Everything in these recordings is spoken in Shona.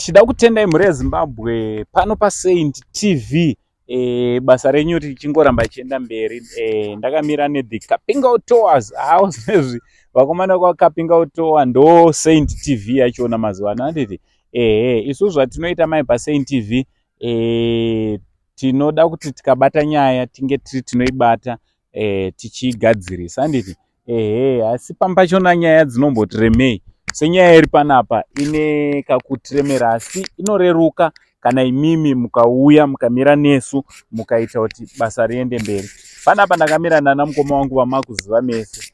Tichida kutendai mhuri yeZimbabwe pano paSaint TV. Basa renyu richingoramba richienda mberi. Ndakamira nethe Kapinga Tours. Hawo zvinezvi vakomana kwaKapinga Tour ndo Saint TV yachona mazuva ano, handiti? Ehe, isu zvatinoita mai paSaint TV, tinoda kuti tikabata nyaya tinge tiri tinoibata, tichigadzirisa, handiti? Ehe, asi pamwe pachona nyaya dzinomboti remei, senyaya iri panapa ine kakutiremera, asi inoreruka kana imimi mukauya mukamira nesu, mukaita kuti basa riende mberi. Panapa ndakamira nana mukoma wangu vamakuziva mese.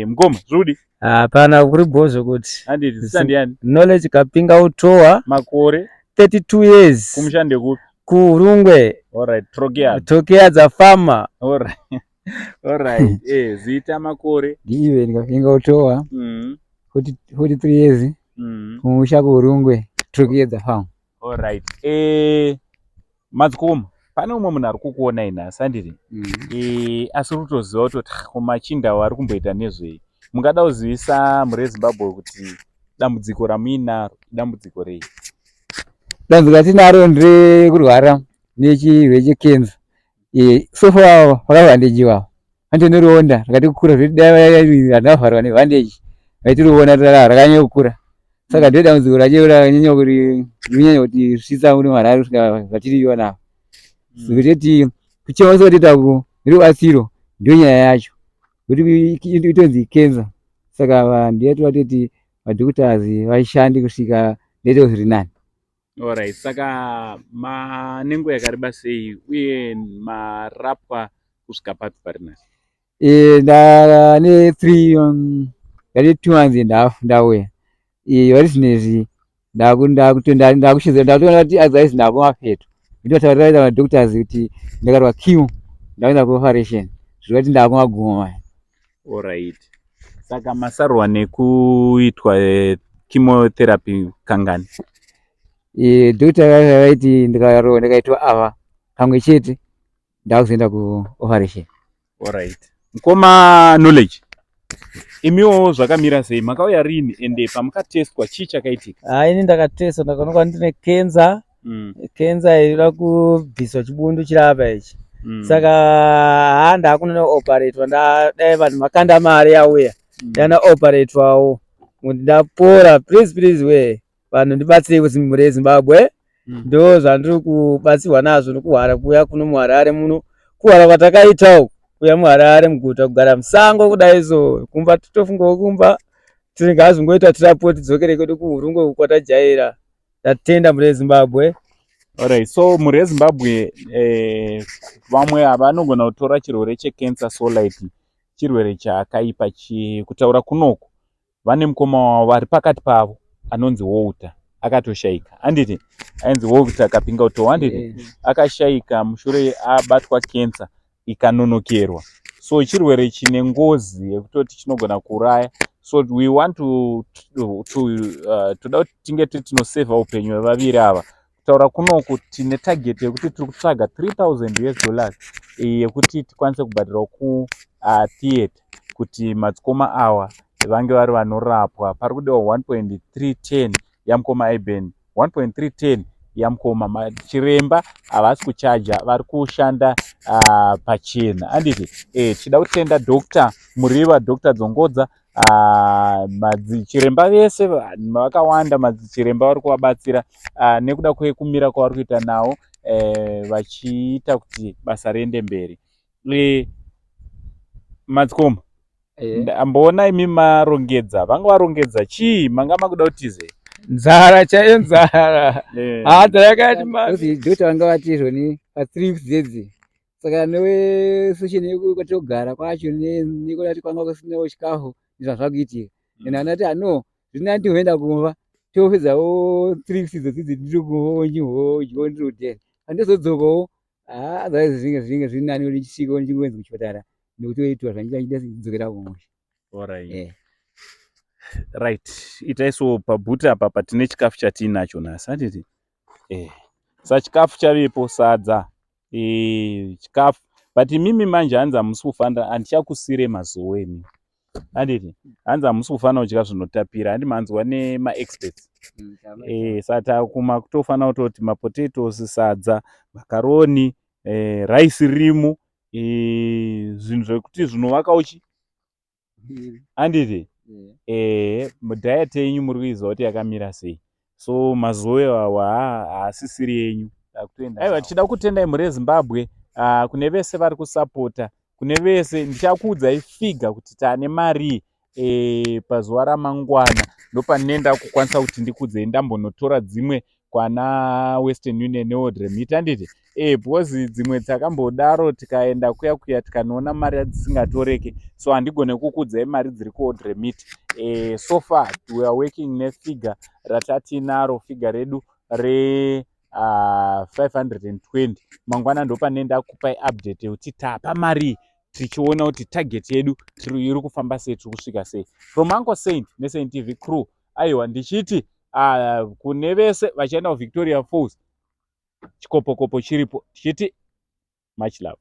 Mukoma, zvudi? Hapana, kuri bhozvo kuti. Handiti? Zita ndiani? Knowledge Kapinga Utowa. Makore? 32 years. Kumusha ndekupi? Kuurungwe. Alright, Trokia. Trokia dza farmer. Alright. Zita, makore? Ndiwe Kapinga Utowa, 43 years, kumusha kuUrungwe, Trokiedza farm. Alright. Madzikoma, pane umwe munhu ari kukuonai nhasi, handiti? Asi uri kutoziva kutoti kumachinda ari kumboita nezvei. Mungada kuzivisa mhuri yeZimbabwe kuti dambudziko ramuinaro idambudziko rei? Dambudziko ratinaro nderekurwara nechirwere chekenza. So far vakabhandejiwa, ante neronda rakati kukura zvekuti dai handavharwa nebhandeji vaitiriona rakanyanya kukura. Saka ndiyo dambudziko racho rakanyanya kuti rinyanya kuti svitsa muri muHarare kusvika zvatiriwa navo. Zvekuti kuchema kwatinoita rubatsiro ndiyo nyaya yacho, kuti itonzi kenza. Saka ndiyo tovatoti madhokotas vaishande kusvika ndaita zviri nani. Alright, saka manenguva yakareba sei uye marapwa kusvika papi pari nhasi? Ndane three, ndane 2 months and half ndauya. Vari zvinezvi ndakushedzera, ndakutoona kuti otherwise ndakumafeto. Ndinotaurira madoctors kuti ndakarwa chemo ndakuenda kuoperation, zvireva kuti ndakumagumo maya. Alright. Saka masarwa nekuitwa chemotherapy kangani? Doctor vaiti ndikarwa ndikaitwa ava kamwe chete, ndakuzoenda kuoperation. Alright. Mukoma Knowledge, imiwo zvakamira sei? Makauya rini ende pamukatestwa chii chakaitika? Hai, ini ndakatestwa, ndakaonekwa ndine kenza. Kenza inoda kubviswa chibundu chirapa ichi. Saka haa, ndakunonoperetwa. Dai vanhu makanda mari yauya, ndanoperetwawo kuti ndapora. Please, please we vanhu, ndibatsirei mhuri yeZimbabwe. Ndo zvandiri kubatsirwa nazvo nokuhwara kuuya kuno muHarare muno. Kuhwara kwatakaita uku, kuuya muHarare, muguta, kugara musango kudai so, kumba totofungawo kumba tingazvingoita tirapo, tidzokere kwedu kuHurungwe kwatajaira. Ndatenda, mhuri yeZimbabwe. Alright, so mhuri yeZimbabwe, vamwe havanogona kutora chirwere checancer so lightly. Chirwere chakaipa. Kutaura kunoku vane mukoma wavo vari pakati pavo anonzi Walter, akatoshayika, handiti? Ainzi Walter Kapinga Utowa, handiti? Akashayika mushure abatwa cancer ikanonokerwa. So chirwere chine ngozi yekutoti chinogona kuuraya. So we want to toda kuti tinge tinosevha upenyu hwevaviri ava. Kutaura kunoku tine target yekuti tiri kutsvaga 3000 US dollars yekuti tikwanise kubhadhirawo kutheatre kuti madzikoma awa vange vari vanorapwa. Pari kudiwa 1.310 yamukoma Iben, 1.310 yamukoma chiremba. Havasi kuchaja, vari kushanda pachena, handiti? Tichida kutenda Dr Muriva, Dr Dzongodza, madzichiremba vese vakawanda, madzichiremba vari kuvabatsira nekuda kwekumira kwavari kuita nawo, vachiita kuti basa riende mberi. Madzikoma, amboona imi marongedza, vanga varongedza chii? Manga makuda kutize? Nzara chaiyo, nzara. Haa, nzara yakati ma. Doctor vanga vati izvoni pa3 weeks dzedzi. Saka nesession yekwatogara kwacho nekudati kwanga kusinawo chikafu, ndizvazvakuitika. Ende andati ano zvina ndinoenda kumba, topedzawo 3 weeks idzo dzidzi ndiri kumba, ndodyawo ndiri kudheni, handizodzokawo. Haa, otherwise zvinenge zviri nani kuti ndichisvikawo ndichingoenzi kuchipatara nekutoitwa zvandichida, ndidzokera kumusha. Alright. Right, itaiso pabhuti apa patine chikafu chatiinacho nhasi, handiti? Sa chikafu chavepo, sadza, chikafu. But imimi manje hanzi hamusi kufanira, handichakusire mazuva emi. Handiti hanzi hamusi kufanira kudya zvinotapira, handi manzwa nemaexperts. Saka takuma kutofanira kutoti mapotatoes, sadza, makaroni, rice ririmo, zvinhu zvekuti zvinovaka uchi, handiti? Diet yenyu muri kuiziva kuti yakamira sei. So mazuva iwawa haasisiri yenyu. Aiwa, tichida kutendai mhuri yeZimbabwe, kune vese vari kusapota, kune vese. Ndichakuudzai figure kuti taane mari pazuva ramangwana. Ndopanenda kukwanisa kuti ndikudzei. Ndambonotora dzimwe kwana Western Union neWorldRemit, handiti? Because dzimwe takambodaro tikaenda kuya kuya tikanoona mari dzisingatoreke, so handigone kukudzai mari dziri kuWorldRemit. So far we are working nefigure ratatinaro, figure redu re 520. Mangwana ndopanenda kupai update yekuti tapa mari, tichiona kuti target yedu iri kufamba sei, tiri kusvika sei. From Uncle Saint neSaint TV crew, aiwa, ndichiti kune vese vachienda kuVictoria Falls, chikopokopo chiripo. Tichiti much love.